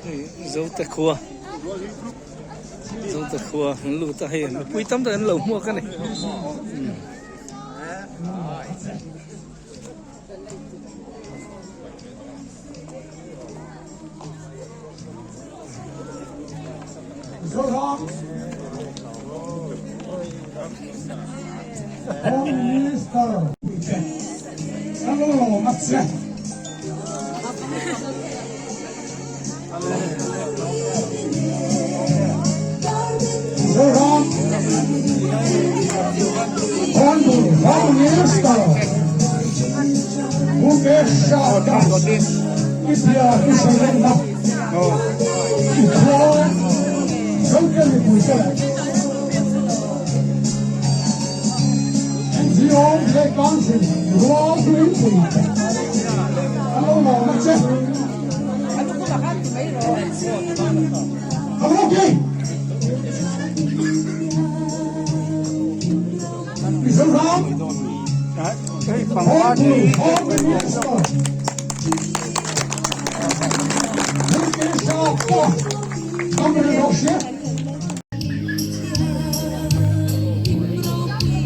Zote khua Zote khua an lut a hei mipui tam tak an lo hmuak a ni. Home Minister ka lo lawm a che. Zoram Honorable Home Minister Mukesh Shah I bia i sawilenna i khua Zote mipuite leh NGO leh Council rual hluipuite an lo lawm a che. Mizoram Home Minister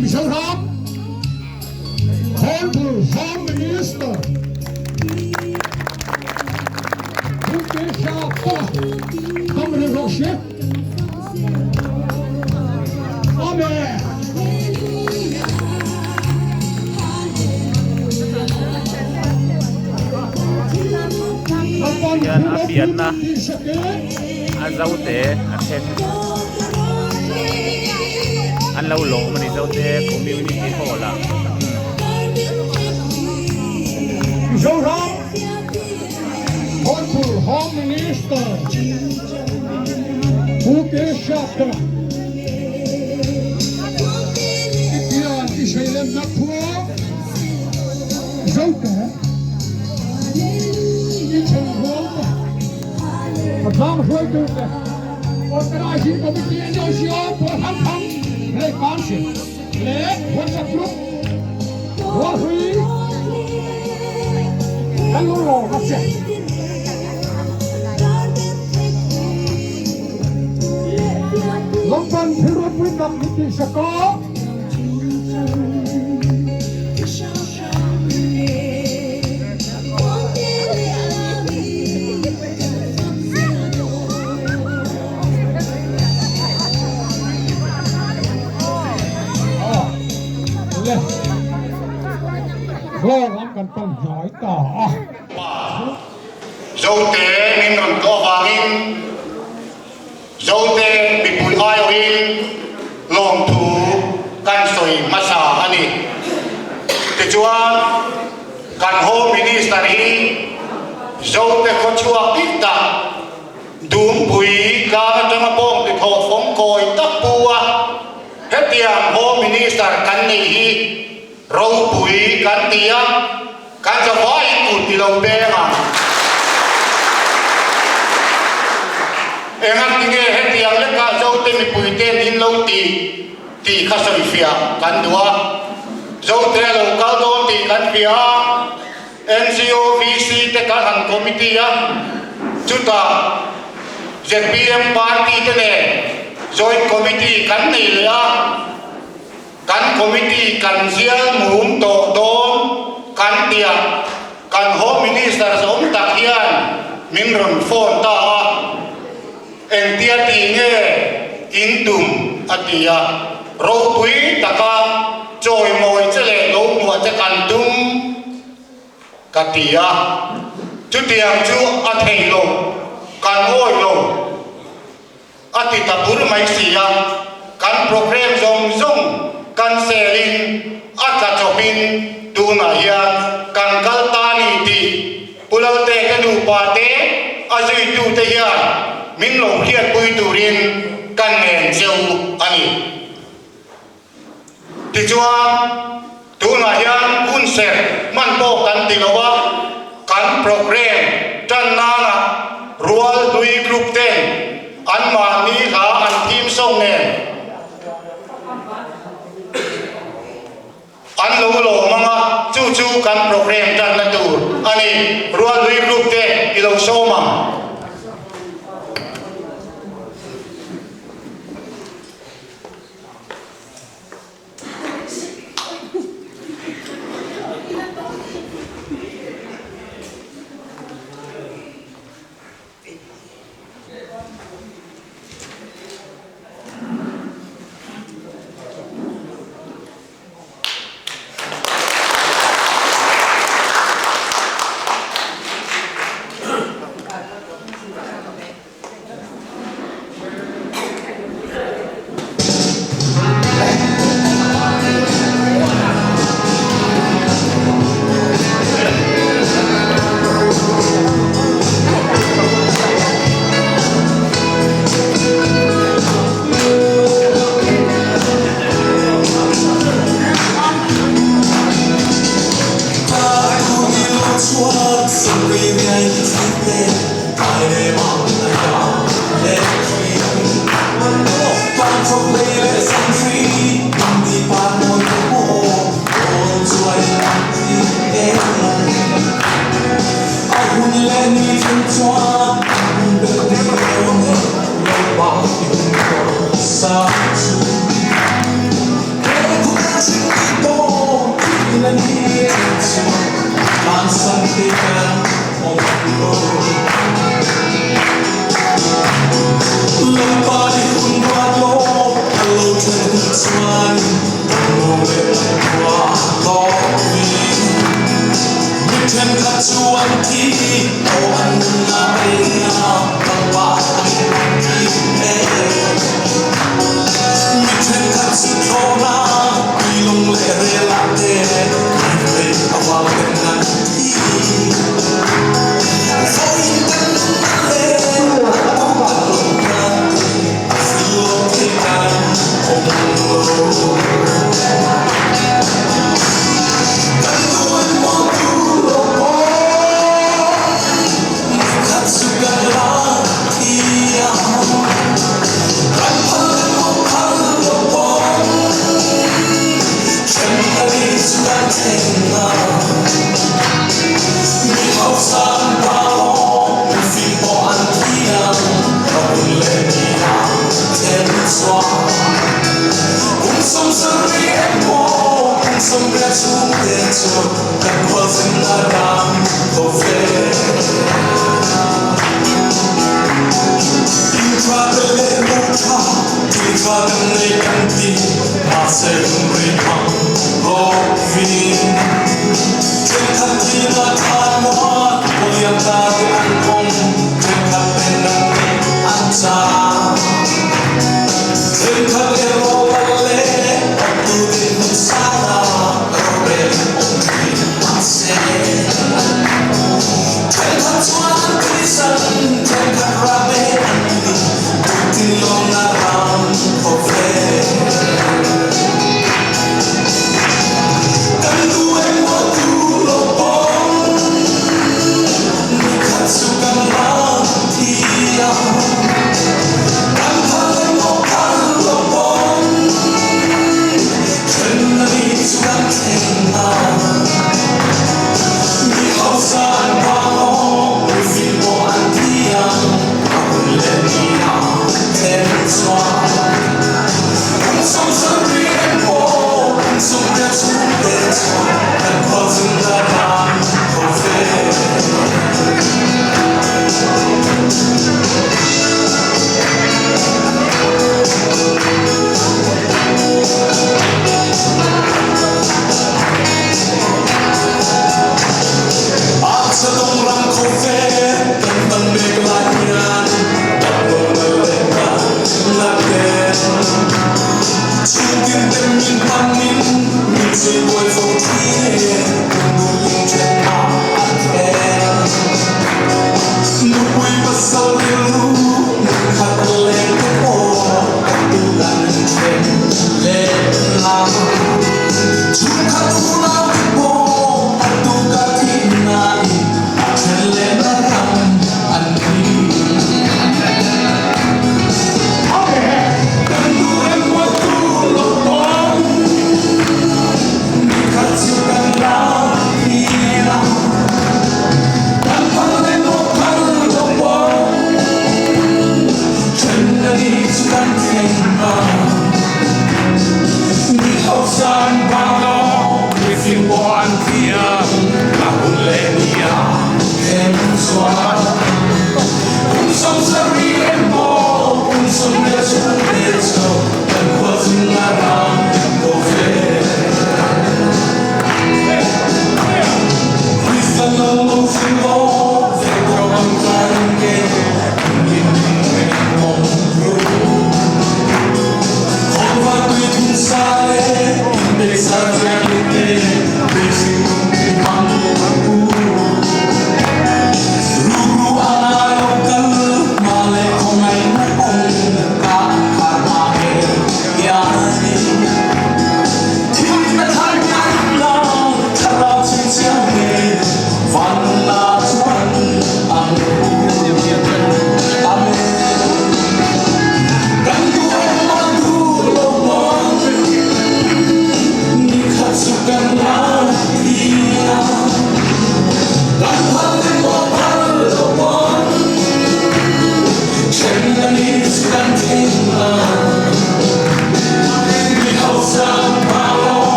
Mizoram Home Minister Hian a pianna a zote a then an lo lawm a ni zote community hall ah. Honorable Home Minister Pu Keshava hian i seilenna khua Zote i thenrual te a tlang hruaitu te Organizing Committee NOCO pawl hrang hrang leh Council leh WhatsApp group Ruahlui kan lo lawm a che. London thil ropui tak ni tih hre ka. Le Hlawng lam kan pan hnai ta a. Zote min rawn tlawh avangin Zote mipui aiawhin lawmthu kan sawi hmasa a ni. Tichuan kan Home Minister hi Zote khawchhuak dik tak Dumpui tlang atanga bawng ti thawh fawng kawi tak pu a, hetiang Home Minister kan neih hi ropui kan ti a, kan zavaiin kut ti lo peng ang. Engatinge hetiang lekah Zote mipuiten in lo tih tih kha sawifiah kan duh a, Zote a lo kal dawn tih kan hria a, NCOVC te kan han committee a, chutah zpm party te nen joint committee kan nei leh a, kan committee kan zial mum tawh dawn kan tia kan home minister zawm tak hian min rawn phone ta a, engtia tih nge in tum a ti a, ropui taka chawimawi che leh lo hmuah che kan tum. Ka ti a, chutiang chu a thei lo, kan awih lo, a ti ta bur mai si a, kan program zawng zawng cancel in a tla chawpin tunah hian kan kal ta ni tih Pu Lalte ka nupa te a zuitute hian min lo hriatpui turin kan ngen cheu a ni. Tichuan, tunah hian hun serh hman pawh kan ti lo a, kan program tan nana rual hlui group ten anmahni hla an theme song nen an lo lawm ang a, chu chu kan program tanna tur a ni. Rual hlui group te i lo sawm ang.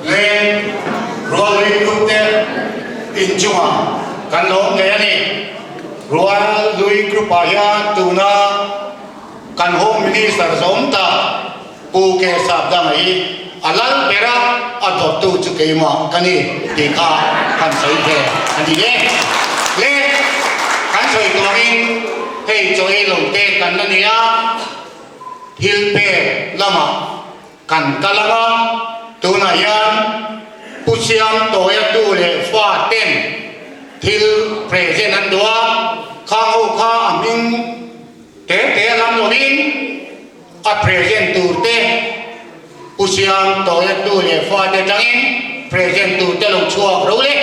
Leng Rualui Group te inchungah kan lawm ngei a ni. Rualui Group ah hian tuna kan Home Minister zawm tak Pu K Sapdanga hi a lal ber a, a dawttu chu keimah ka ni tih kha kan sawi ve a ni e. Le kan sawi tuangin hei chaw ei lo te kan la ni a, thil pek lamah kan kal ang a, tunah hian Pu Siam Tawia tu leh fa ten thil present an duh a, khang ho kha a hming te te lam lovin a present tur te Pu Siam Tawia tu leh fa te atangin present tur te lo chhuak ro le.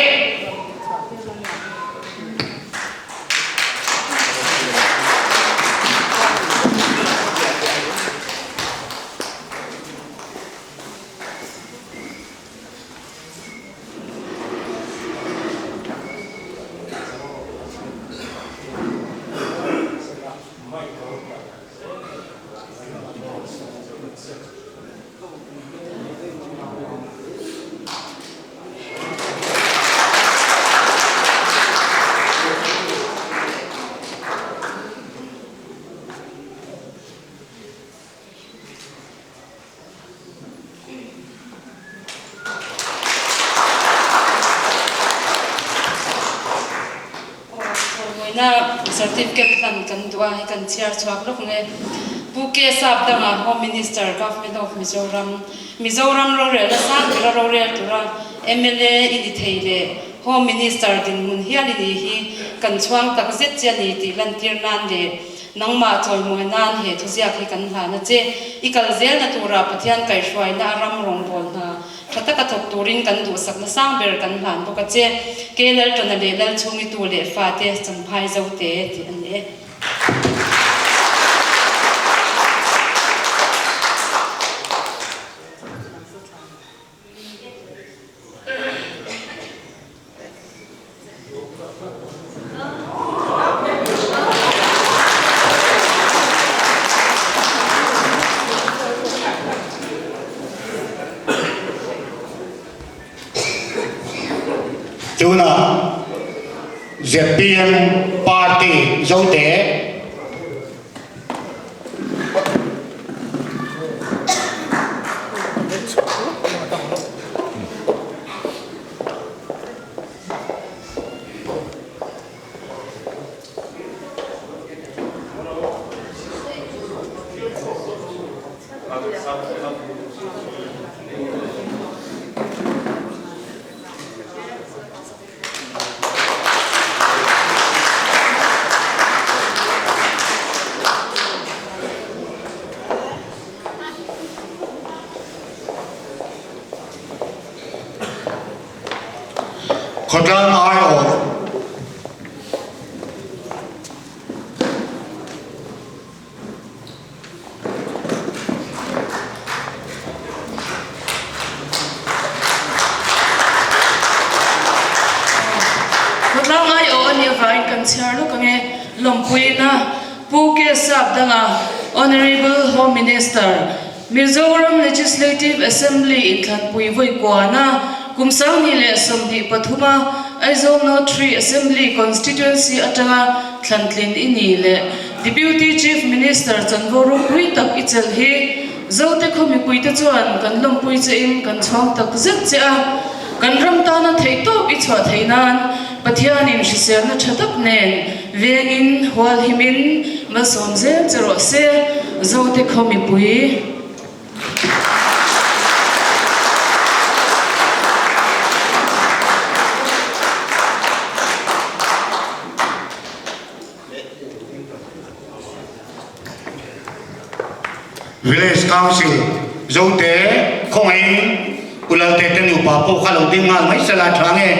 Chawimawinak certificate hlan kan duh a, hi kan chhiar chhuak lawk nge. Pu K Sapdanga, Home Minister, Government of Mizoram, Mizoram rorelna sang tura rorel tura mla i ni thei leh Home Minister dinhmun hial i ni hi kan chhuang tak zet che a ni tih lantir nan leh Nangmah chawimawi nan he thuziak hi kan hlan a che. I kal zelna turah Pathian kaihhruaina a ram rawngbâwl hna tha taka thawk turin kan duhsakna sang ber kan hlan bawk a che. Ke Lalṭana leh Lalchhungitu leh fate champhai zote tih a ni e. Tunah zpm party zote Khawtlang aiawh. Khawtlang aiawh a nih avangin kan chhiar lawk ang e. Lawmpuina Pu K Sapdanga, Honourable Home Minister, Mizoram Legislative Assembly inthlanpui vawi kuana kum 2023 a Aizawl North 3 Assembly Constituency atanga thlantlin i ni leh Deputy Chief Minister chanvo ropui tak i chelh hi Zote khaw mipuite chuan kan lawmpui che in kan chhuang tak zet che a, kan ram tana theihtawp i chhuah theih nan Pathianin hriselna tha tak nen Vengin, hualhimin malsawm zel che rawh se, Zote khaw mipui. Village Council Zote khawngaihin Pu Lalte te nupa pawh kha lo ding nghal mai sela tha nge?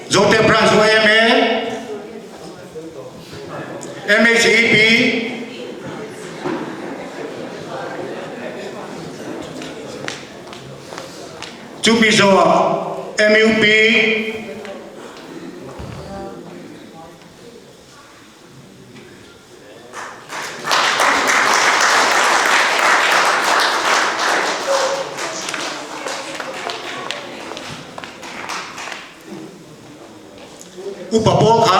Zote Branch YMA MHEP Chumi zawhah MUP Upa pawl kha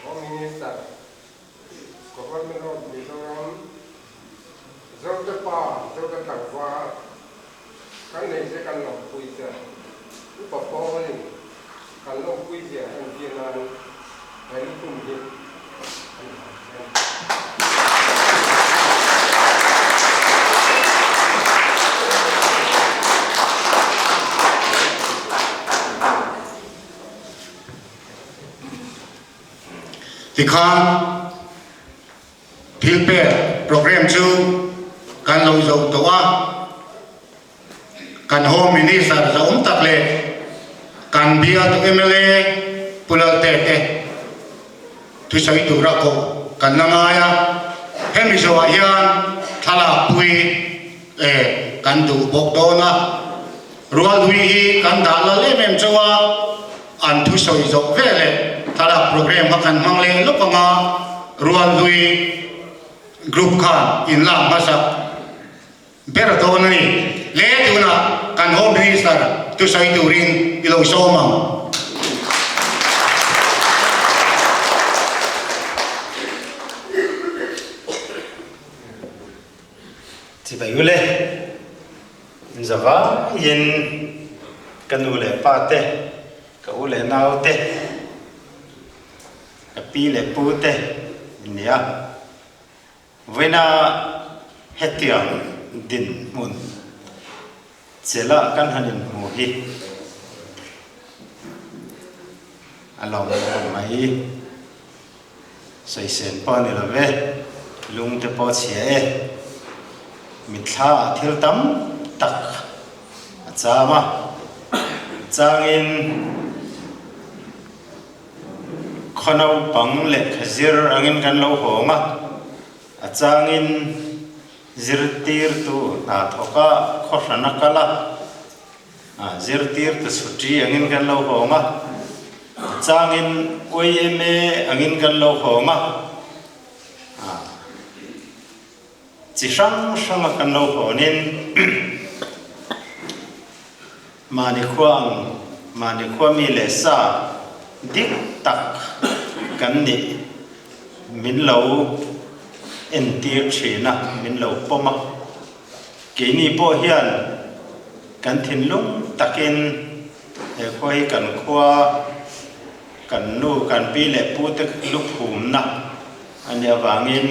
Home Minister, Government of Mizoram, Zote pa, Zote tlangval, kan nei che kan lawmpui che, upa pawlin kan lawmpui zia entir nan he lukhum hi an hlan che a ni. Tikhan thil pek program chu kan lo zo tawh a, kan Home Minister zaawm tak leh kan bialtu mla Pu Lalte te thusawi tura koh kan la ngai a, hemi zawhah hian thlalak pui kan duh bawk dawn a. Rualhui hi kan dah lal em em chauh a, an thusawi zawh veleh thlalak program kha kan hmang leh lawk ang a, Rualhui group khan in lak hmasak ber dawn a ni. Le tunah kan Home Minister thusawi turin i lo sawm ang. Chibai ule. Zavaiin ka nu leh pa te, ka u leh nau te, ka pi leh pu te in ni a. Vawiina hetiang dinhmun chela kan han inhmu hi a lawmawm mai. Sawisel pawh a ni lo ve, lung te pawh a chhia e. Mitthla ah thil tam tak a cham a, changin khaw naupang lehkha zir angin kan lo hawng a, a changin zirtirtu hna thawk a khaw hran a kal a, Zirtirtu chhuti angin kan lo hawng a, changin yma angin kan lo hawng a, chi hrang hranga kan lo hawnin mahni khua ang mahni khua mi leh sa dik tak kan nih min lo entir thin a, min lo pawm a. Keini pawh hian kan thinlung takin he khua hi kan khua, kan nu, kan pi leh pu te luphumna a nih avangin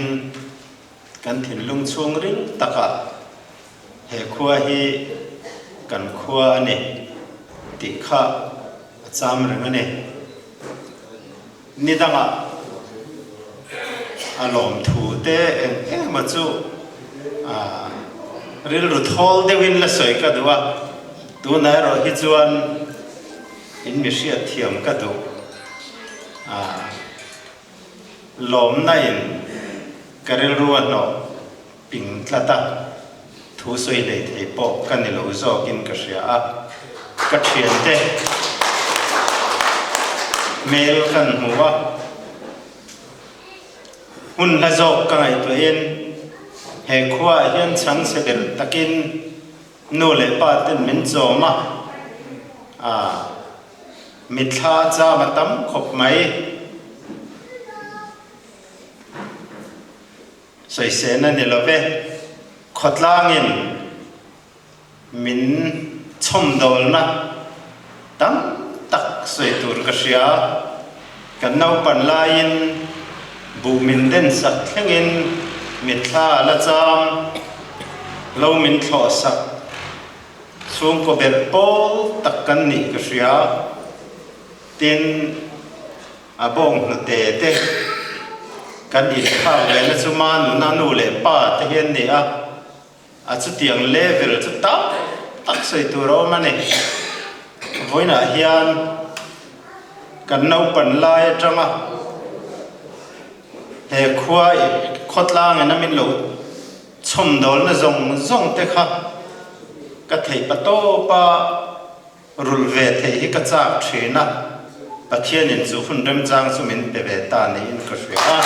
kan thinlung chhungril takah he khua hi kan khua a ni tih kha a cham reng a ni. Ni dangah a lawmthu te eng emaw chu rilru thawl deuhin la sawi ka duh a, tunah erawh hi chuan in mi hriat thiam ka duh. Lawmna in ka rilru a hnawh ping tlat a, thu sawi hlei thei pawh ka ni lo zawkin ka hria a, ka thiante. Hmel kan hmu a, hmun hla zawk ka ngaihtuahin he khuaah hian chhangchhe ber takin nu leh pa ten min chawm a, ah mitthla a cham a tam khawp mai. Sawisehna ni lo ve, khawtlangin min chhawmdawlna tam tak sawi tur ka hria. Kan naupan laiin buh min den sak thlengin mitthla a la cham, lo min thlawh sak chhungkaw berh pawl tak kan nih ka hria. Tin. A bawng hnute te kan inkhak ve na chu ma nuna nu leh pa te hi an ni a, a chutiang level chu tam tak sawi tur a awm a ni. Vawiinah hian kan naupan lai atanga he khua khawtlangin a min lo chhawmdawlna zawng zawng te kha ka theih pa tawp a. Rulh ve theih hi ka chak thin a, Pathianin chu hun remchang chu min pe ve ta niin ka hria a.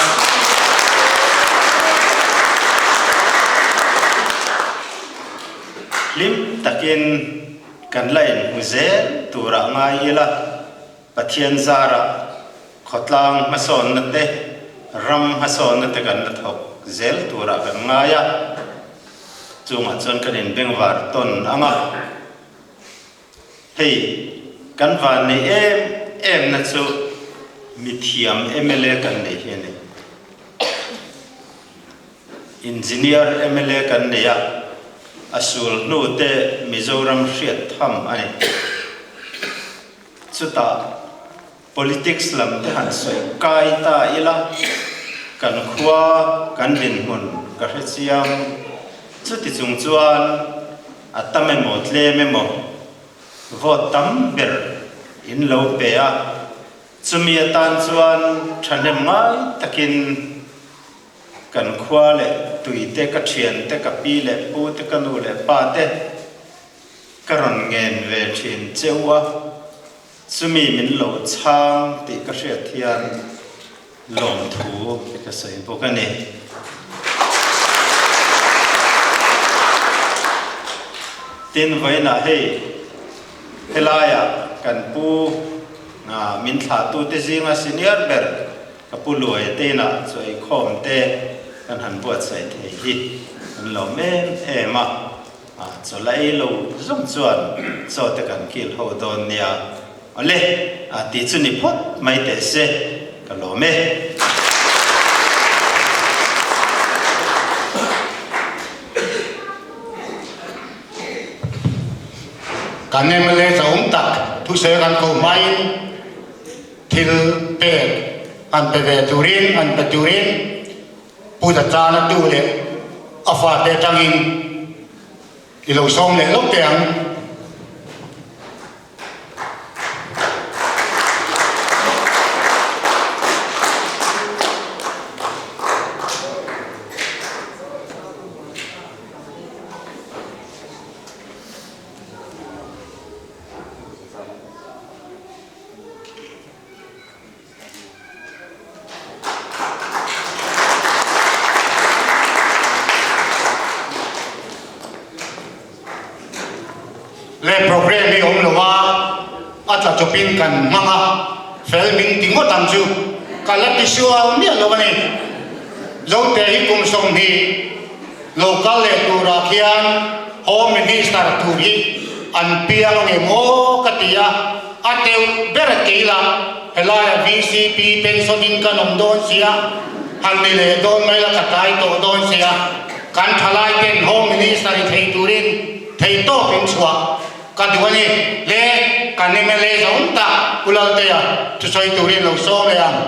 Hlim takin kan la inhmu zel turah ngai ila, Pathian zarah khawtlang hmasawnna te, ram hmasawnna te kan la thawk zel turah kan ngai a, chungah chuan kan inbengvar tawn ang a. Hei, kan van nei em em na chu mithiam mla kan nei hi a ni. Engineer mla kan nei a, a sul hnu te Mizoram hriat tham a ni. Chutah politics lam te han sawi kai ta ila, kan khua, kan dinhmun ka hre chiang. Chuti chung chuan a tam emaw tlem emaw vote tam ber in lo pe a, chumi atan chuan thahnem ngai takin kan khua leh tui te, ka thian te, ka pi leh pu te, ka nu leh pa te ka rawn ngen ve thin cheu a. Chumi min lo chhang tih ka hriat hian lawmthu ka sawi bawk a ni. Tin, vawiinah hei helaiah kan pu min thlahtute zinga senior ber ka pu Luaia te inah chu eikhawm te kan han buatsaih thei hi kan lawm em em a. A chaw la ei lo zawng chuan chaw te kan kil ho dawn nia. Awle, a ti chu ni phawt mai teh se, ka lawm e. Kan mla zahawm tak thusawi kan ko hmain thil pek an pe ve turin an pe turin Pu Zachana tu leh a fate atangin i lo sawm leh lawk teh ang. Le program hi awm lo a, a tla chawpin kan hmang a, fel min ti ngawt ang chu ka la ti sual miah lo a ni. Zote hi kum 20 lo kal leh turah khian Home Minister tur hi an piang ange maw ka ti a, a teuh ber keila Helaia vcp pension in kan awm dawn sia, han ni leh dawn mai la ka tlai tawh dawn sia, kan thalai ten Home Minister i thei turin thei tawp in chhuah ka duh a ni le, kan mla zawng tak Pu Laltea thusawi turin lo sawm leh ang.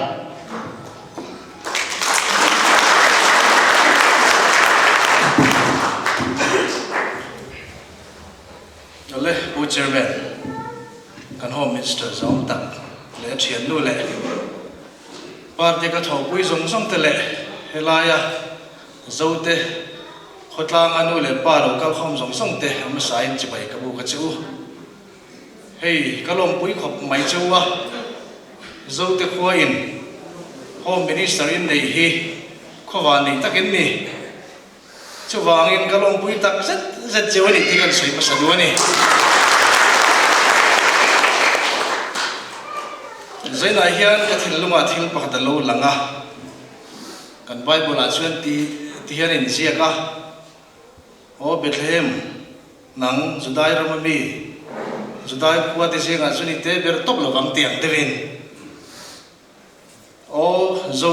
Awle Pu Chairman, kan Home Minister zawng tak leh a thiannu leh party ka thawhpui zawng zawng te leh helaia Zote khawtlanga nu leh pa lo kalkhawm zawng zawng te a hmasain chibai ka buk a che u. Hei ka lawmpui khawp mai che u a. Zote khua in Home Minister in nei hi khawva nei tak in ni. Chuvangin ka lawmpui tak zet zet cheu a ni tih kan sawi hmasa duh a ni. Zainah hian ka thinlungah thil pakhat a lo lang a, kan Bible-ah chuan ti ti hian a inziak a, Aw Bethlehem, nang Judai rama mi, Judai khua te zingah chuan i te ber tawp lovang ti ang deuhin. Aw Zo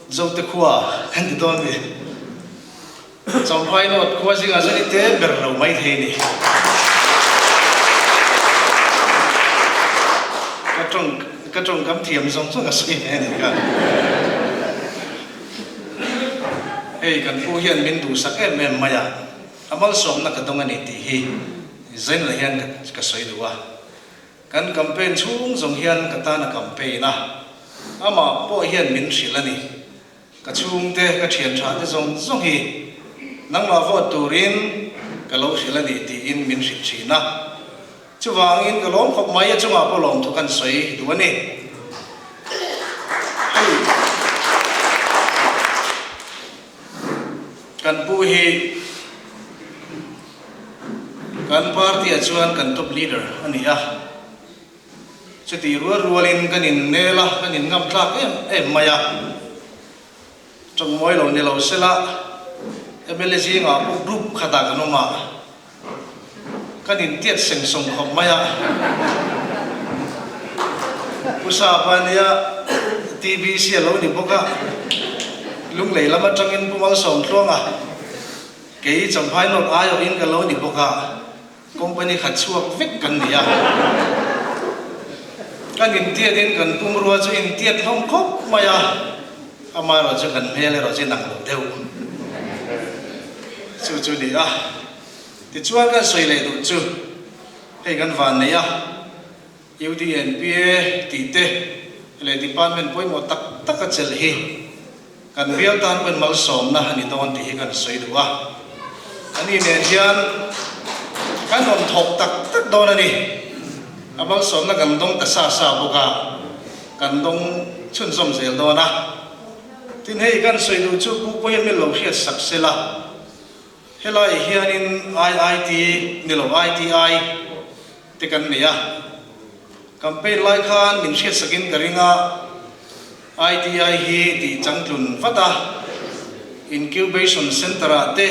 Zote khua kan ti dawn mi. Champhai North khua zingah chuan i te ber lo mai thei ni. Ka tawng ka tawngkam thiam zawng zawng a sawi ve a ni kha. Hei kan pu hian min duhsak em em mai a, a malsawmna ka dawng a ni tih hi Zainla hian ka sawi duh a. Kan campaign chhung zawng hian ka tan a campaign a, amah pawh hian min hrilh a ni. Ka chhungte, ka thian tha te zawng zawng hi nangmah vote turin ka lo hrilh a ni tiin min hrilh thin a. Chuvangin ka lawm khawp mai a chungah pawh lawmthu kan sawi duh a ni. Hei kan pu hi. Kan party ah chuan kan top leader a ni a, chutih rual rualin kan innel a, kan inngam tlak em em mai a. Tawngmawi lo ni lo sela mla zingah pawh group khatah kan awm a, kan intiat seng sawng khawp mai a. Pu Sapa nia TBC a lo ni bawk a, Lunglei lam atangin Pu Malsawmtluanga, Kei Champhai North aiawhin ka lo ni bawk a, company khat chhuak vek kan ni a. Kan intiatin kan pumrua chu intiat hlawm khawp mai a, amaherawh chu kan hmel erawh chu inang lo deuh. Chu chu ni a. Tichuan kan sawi leh duh chu hei kan van nei a, UDNPA tih te leh department pawimawh tak tak a chelh hi kan bial tan pawhin malsawmna a ni dawn tih hi kan sawi duh a. Ani nen hian kan rawn thawk tak tak dawn a ni. A malsawmna kan dawng ta sa sa bawk a, kan dawng chhunzawm zel dawn a. Tin hei kan sawi duh chu Pu Pawia mil lo hriat sak sela, helai hianin IIT ni lo ITI, te kan nei a, campaign lai khan min hriatsakin ka ring a, ITI hi tih changtlun vat a, Incubation Centre ah te,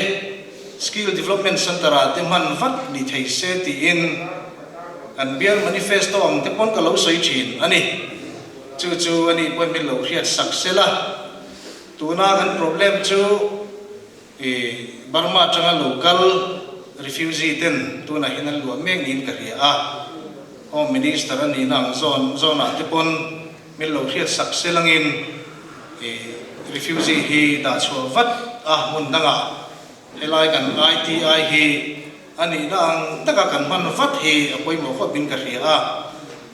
Skill Development Centre ah te hman vat ni thei se tiin kan bial manifesto ang te pawn ka lo sawi thin a ni. Chu chu a nih pawhin min lo hriatsak sela, tuna kan problem chu, I Burma atanga lo kal refugee ten tunah hian an luah mek niin ka hria a, Home Minister a nihna ang zawn zawnah te pawn min lo hriat sak sel angin i refugee hi dah chhuah vat a hmun dangah helai kan ITI hi a nihna ang taka kan hman vat hi a pawimawh khawp in ka hria a,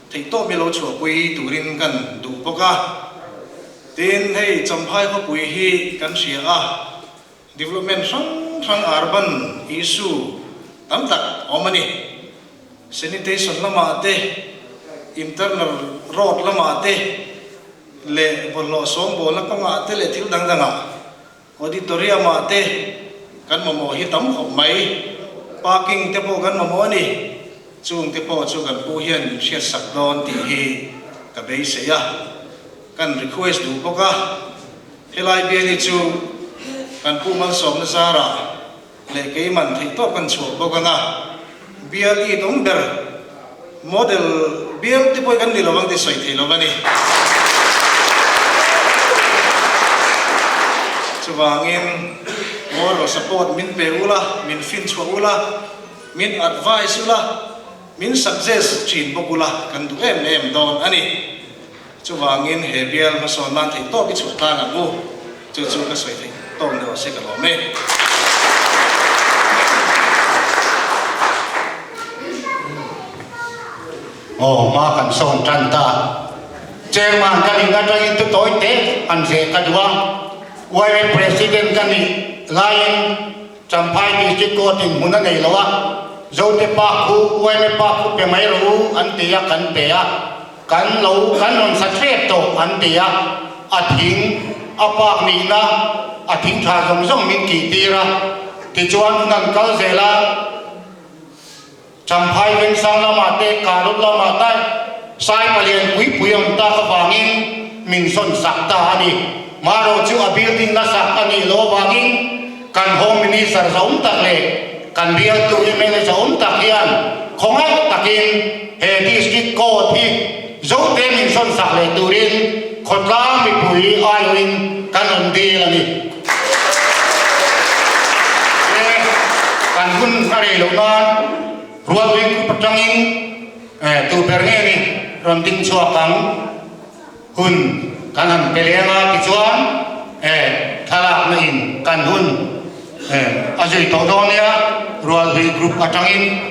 theihtawp mi lo chhuahpui turin kan duh bawk a. Tin, hei Champhai khawpui hi kan hria a, development hrang hrang urban issue tam tak a awm a ni. Sanitation lamah te, internal road lamah te leh bawlhhlawh sawngbawlna kawngah te leh thil dang dangah auditorium ah te kan mamawh hi tam khawp mai. Parking te pawh kan mamawh a ni. Chung te pawh chu kan pu hian min hriatsak dawn tih hi ka beisei a. Kan request duh bawk a, helai bial hi chu kan Pu Malsawmna zarah leh keiman theih tawk kan chhuah bawk ang a, bial i dawng ber model bial te pawh hi kan ni lo ang tih sawi thei lo a ni. Chuvangin moral support min pe ula, min finchhuah ula, min advice ula, min suggest thin bawk ula kan duh em em dawn a ni. Chuvangin he bial hmasawn nan theih tawk i chhuah tlang ang u. Chu chu ka sawi theih tawk ni rawh se ka lawm e. Aw hma kan sawn tan ta. Chairman ka nih atangin tu tawi te han zeh ka duh a. YA President ka nih laiin Champhai District Court in hmun a nei lo a. Zote Park khu YMA Park khu pe mai rawh u an ti a kan pe a. Kan lo kan rawn sa thlep tawh an ti a, a thing a pak nihna a thing tha zawng zawng min tih tir a, tichuan kan kal zel a, Champhai Vengsang lamah te Karut lamah te Sai palian pui pui awm tak avangin min zawn sak ta a ni. Marawh chu a building la sak a nih loh avangin kan Home Minister zaum tak leh kan bialtu mla zaum tak hian khawngaih takin he District Court hi Zote min sawn sak leh turin khawtlang mipui aiawhin kan rawn dil a ni. He kan hun a rei loh nan Rualveng khup atangin tu ber nge ni rawn ding chhuak ang. Hun kan han pe leng a tichuan thlalakna in kan hun a zui tawh dawn nia Rualhlui group atangin.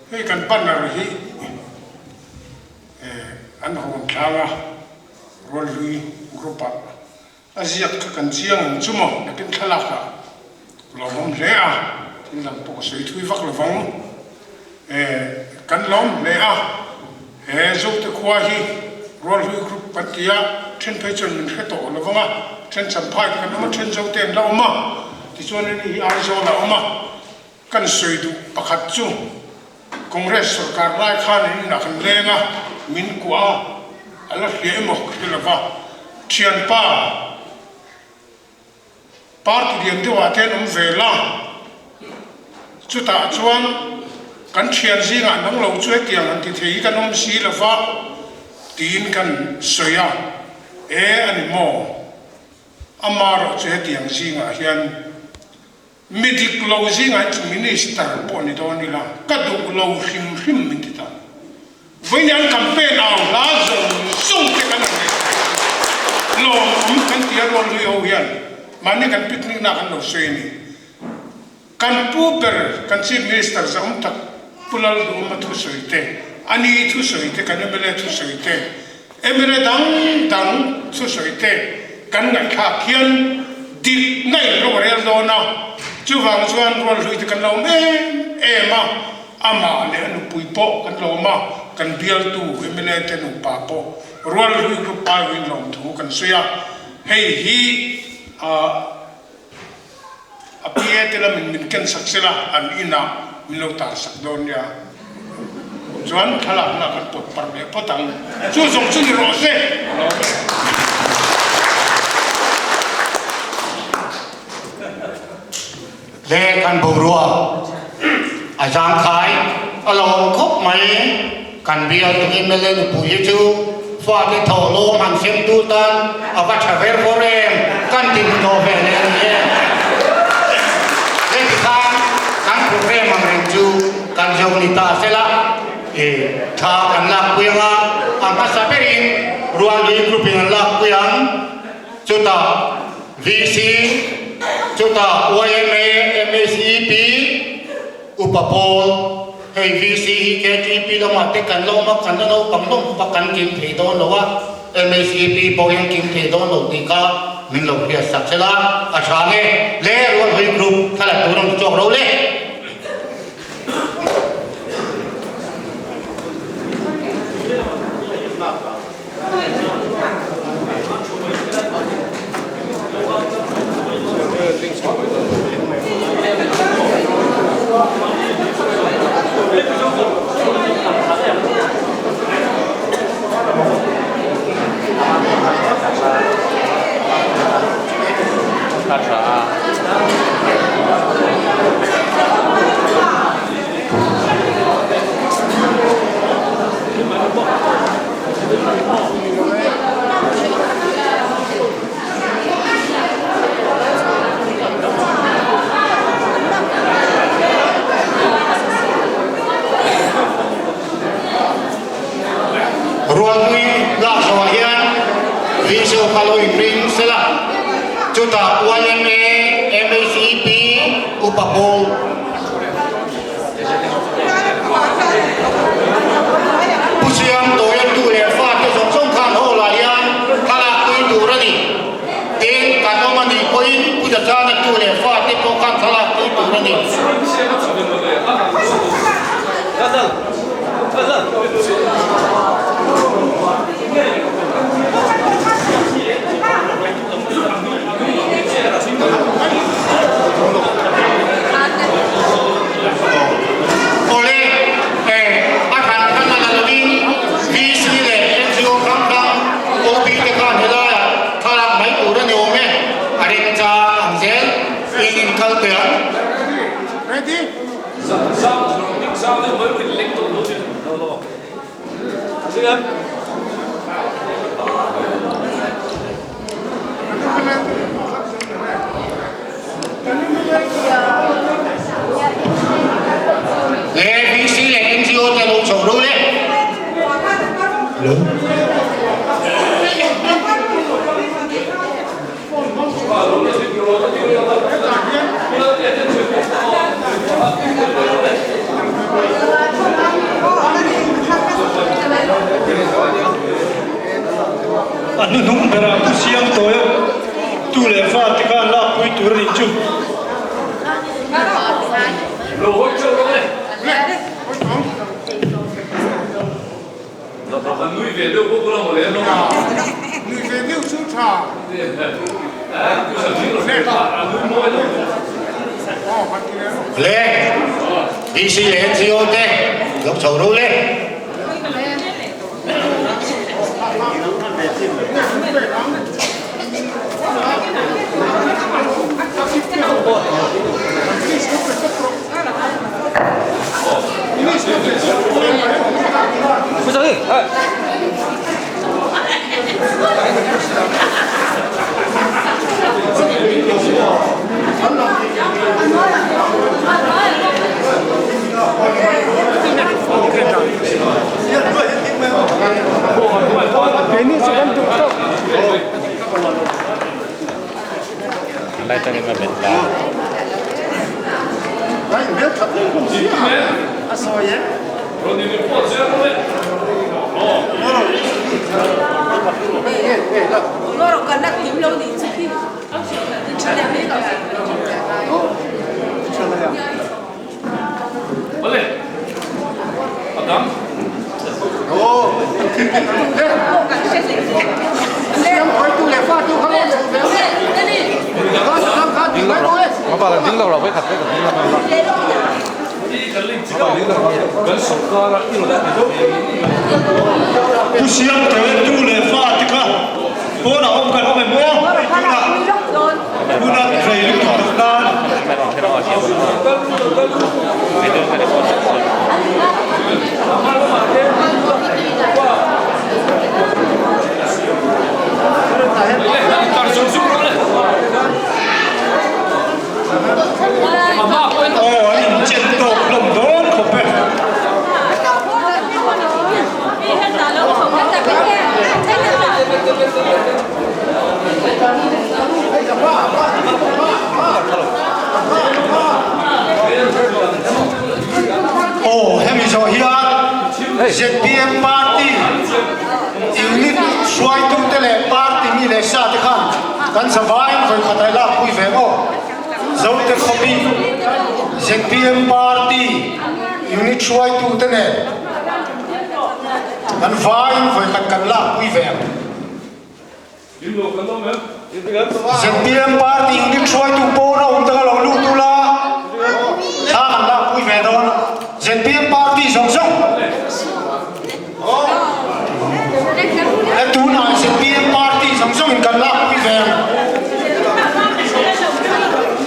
Hei kan banner hi an hawn thlang a, Rualhlui group ah a ziak kha kan chiang ang chu maw nakin thlalak ah lawmawm hle a, thil dang pawh ka sawi thui vak lovang. Kan lawm hle a, he Zote khua hi Rualhlui Group kan ti a, then phei chuan min hre tawh lo vang a, then Champhai te kan awm a, then Zote an la awm a, tichuan ani hi Aizawl ah awm a, kan sawi duh pakhat chu Congress sorkar lai khan in inah kan leng a, min kuah a, a la hria emaw ka hre lo va, thianpa. Party lian deuhah te an awm ve la, chutah chuan kan thian zingah nang lo chu hetiang han ti thei hi kan awm si lo va tiin kan sawi a, e a ni maw? Amaherawh chu hetiang zingah hian mi dik lo zingah hian chu minister pawh ni dawn ila ka duh lo hrim hrim min ti ta. Vawiin an campaign au hla zawng zawng te kan han neih theih chu lawmawm kan ti a rual hlui ho hian mahni kan picnic na kan lo sawi a ni. Kan pu ber kan chief minister zahawm tak Pu Lalduhawma thusawi te, a ni thusawi te, kan mla thusawi te, mla dang dang thusawi te kan ngaihthlak hian dik na in ro a rel dawn a, chuvang chuan rual hlui te kan lo awm em em a. Amah leh a nupui pawh kan lawm a, kan bialtu mla te nupa pawh rual hlui group aiawhin lawmthu kan sawi a, hei hi a PA te lamin min ken sak sela an inah min lo tar sak dawn nia. Chuan thlalakna kan pawt parh leh phawt ang. Chu zawng chu ni rawh se. Lawm e. Le kan boruak a zangkhai a lo awm khawp mai. Kan bial tuk mla nupui hi chu fate thawh lawm han sem tu tan a va tha ver vawr em kan ti hmu tawh ve leh a ni e. Heti khan kan program ang reng chu kan zo ni ta sela i tha kan lakpui ang a, a hmasa berin Rualhlui group in an lakpui ang. Chutah VC, chutah yma, MSEP, Upa Pawl, hei VC hi KTP lamah te kan la awm a, kan la naupang hlawm khawp a, kan kim thei dawn lo a, MSEP pawh hian kim thei dawn lo tih kha min lo hriat sak sela a tha nge le Rualhlui Group thla la tur an chhuak ro le. Rualpui lak zawhah hian VC ho kha lo inring sela, chutah yma, MHEP, Upa Pawl. Pu Siam Tawia tu leh fate zawng zawng khan hall ah hian thlalak tui tur a ni. Tin, kan awm a nih pawhin Pu Jachana tu leh fate pawh khan thlalak tui tur a ni. Awle, a hran hran a la lovin VC leh NGO hrang hrang OB te khan helaiah thlalak mai tur a ni awm e, a remchang ang zel in inkal teh ang. Le VC leh NGO te lo chho ro le. A hnuhnung berah pu siam tawi a tu leh fa te khan lakpui tur a nih chu. Le DC leh NGO te lo chho ru le. Pu Siam Tawi tu leh fa te kha pawnah awm kan awm em aw? Tunah tunah rei lutuk loh nan. Aw an inchen tawk hlawm dawn khawp e. Aw hemi zawh hian zpm party unit hruaitute leh party mi leh sa te khan kan zavaiin vawikhat ah i lakpui ve maw? Zote khawpi zpm party unit hruaitute nen kan vaiin vawikhat kan lakpui ve ang. Zpm party unit hruaitu pawna awm te kha lo lut ula, thla kan lakpui ve dawn. Zpm party zawng zawng e tunah zpm party zawng zawngin kan lakpui ve ang.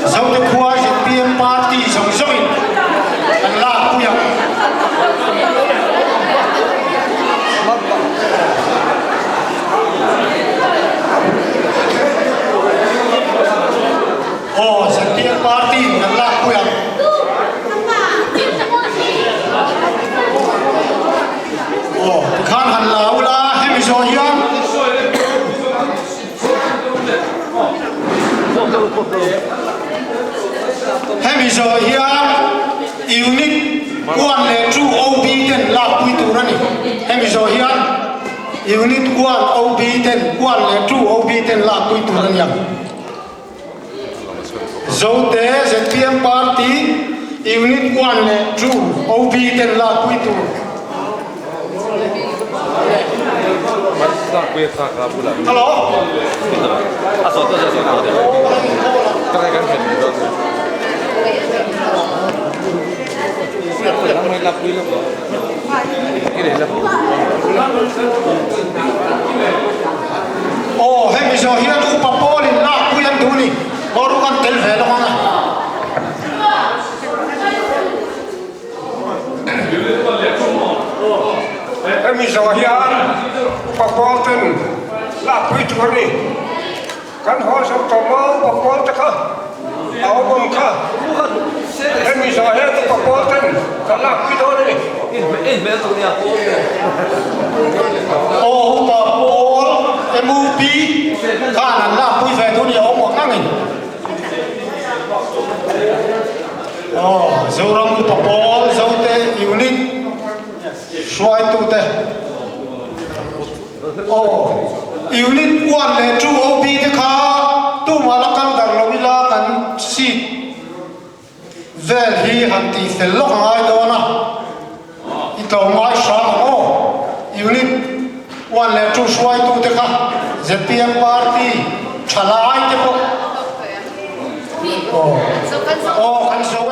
Zote khua zpm party zawng zawngin kan lakpui ang. Aw zpm party in kan lakpui ang. Aw tikhan han la ula hemi zawh hian. zawh hian Unit 1 leh 2 OB ten lakpui tur a ni. Hemi zawh hian Unit 1 OB ten 1 leh 2 OB ten lakpui tur a ni ang. Zote zpm Party Unit 1 leh 2 OB ten lakpui tur. Hello. Aw hemi zawh hian upa pawl in lakpui an duh ni aw ruk an tel ve lawk ang a. Hemi zawh hian upa pawl ten lakpui tur a ni. Kan haw zo tawh maw upa pawl te kha a awm awm kha. Hemi zawh hian upa pawl ten kan lakpui dawn a ni. Aw upa pawl MUP khan an lakpui ve tur ni a awm ang angin. Aw, Zoram Upa Pawl Zote Unit hruaitute. Aw, Unit 1 leh 2 OB te kha tumah la kal dar lo ila kan seat vel hi han tih fel lawk a ngai dawn a, i tlawm ngai hram ang aw. Unit 1 leh 2 hruaitute kha zpm party thalai te pawh. Aw, aw kan zo e.